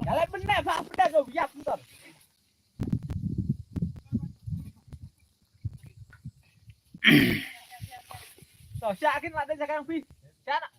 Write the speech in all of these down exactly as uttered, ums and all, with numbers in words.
Jalan benar, Pak. Benar tu, ya, betul. So, siap kin lah dia jaga yang pi. Siap nak.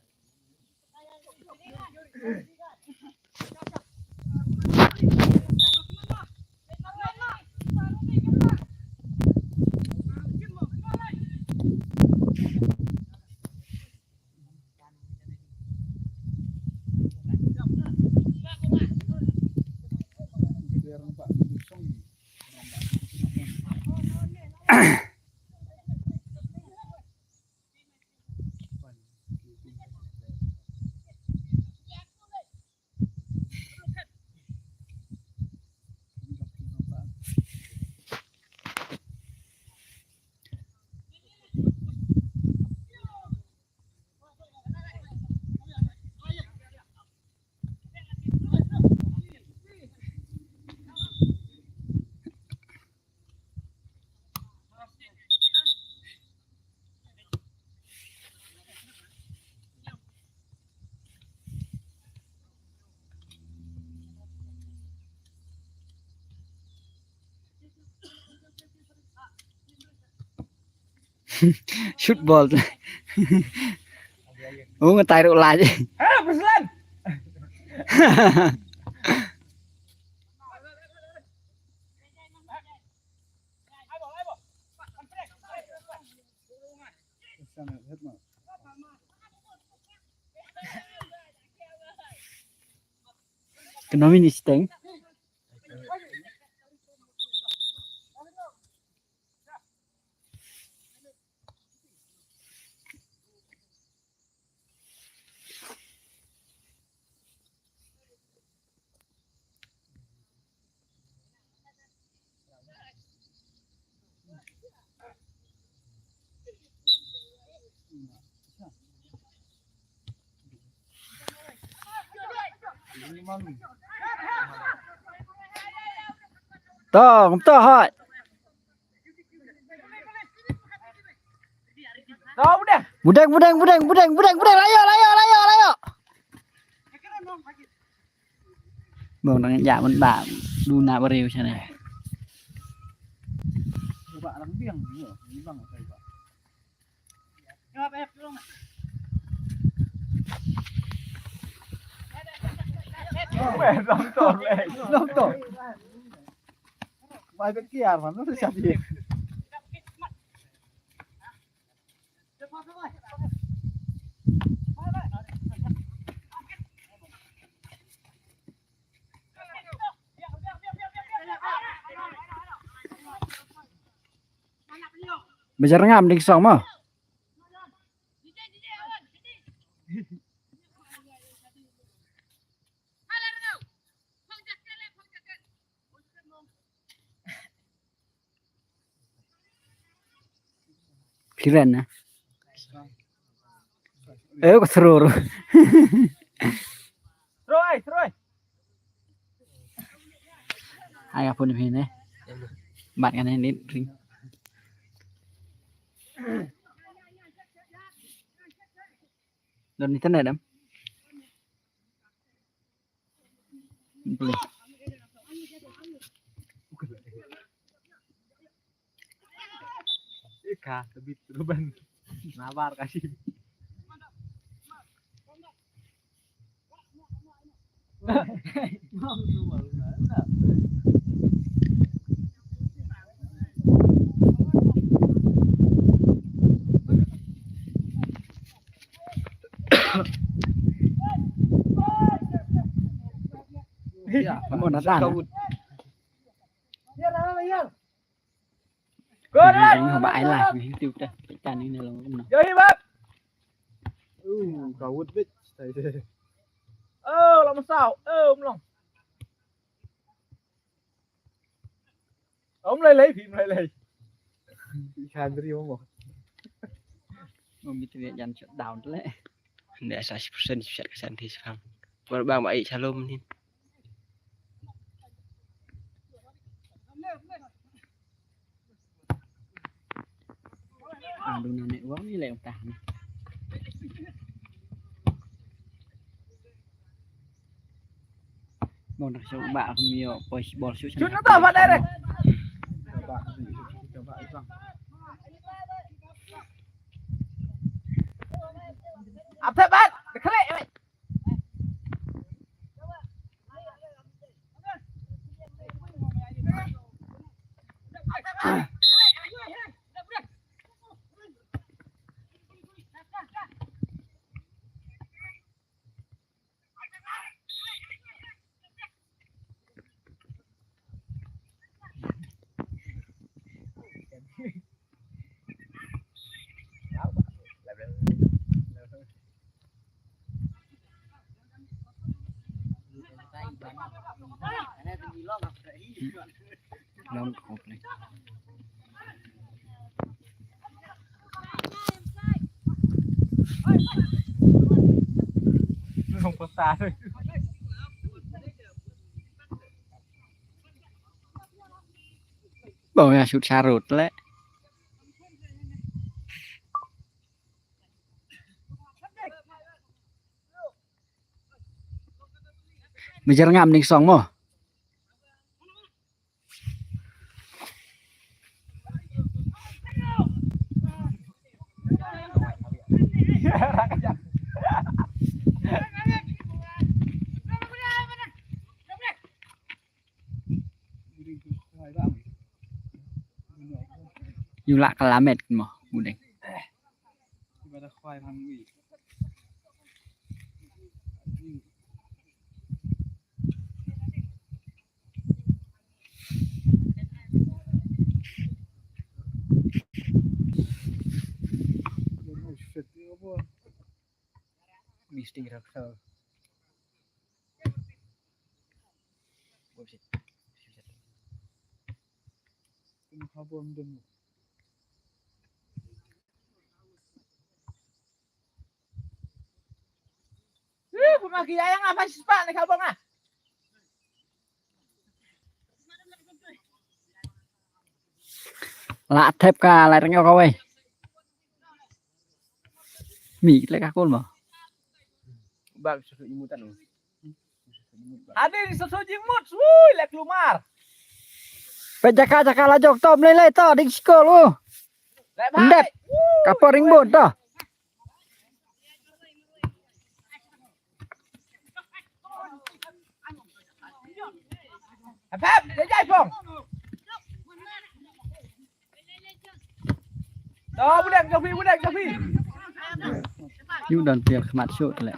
Shoot ball. Oh, ngetai ruk lai. Ah, Ruslan. Kena mini steng. To, to, hot. Budeng, budeng, budeng, budeng, budeng, budeng, layo, layo, layo, layo. Bong dang ja mun ba duna bariu sane. Weh, long to, weh. Long to. Mai bet kiar man, tu siap dia. Bajar ngam ding song mo. Phiren na. Eh, ko serur. Troy, Troy. Ai, apa ni, ni? Mat kan ni, ring. Don internet, em? Boleh. Ka tebit ruban. Nabar kasi. Ya, mau natan. Ring haba ai live ngi YouTube dah. Pyntan ngi ne long kumno. Yo hi bab. Uh, kawut bit. Oh, long saw. Oh, mlong. Om lai lai, phim lai lai. Khan ri mo. Mo mit ri jan shutdown le. Nda sa shi persen, shi persen ti sram. Por bang ba ai shalom ni. Aduh, na network ni leh utah ni. Bong dah shoot ba kami yo poi bol shoot. Shoot na to ba direct. Apa bat? Klik. Long kop ni. Long pasa tu. Bong ya shoot sarut le. Mejar ngam ning song mo. Yu lah kalamet mo budeng. Misting raksa. Ih, pun lagi ayang apa sih, Pak? Nih, kabong, ah. La thep ka la reng ka wei. Mi le ka kol mo. Bak su imutan. Ade di soso jingmut, wui, lek lumar. Pe jaka jaka la jok tom le le to ding skol u. Lek bhai. Ndep. Wui. Ka poring bot to. Hep, hep, jai jai pong. To, budek, Jofi, budek, Jofi. Yu don tiel khmat shoot le.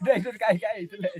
Dai, dai, kai, kai, tu le.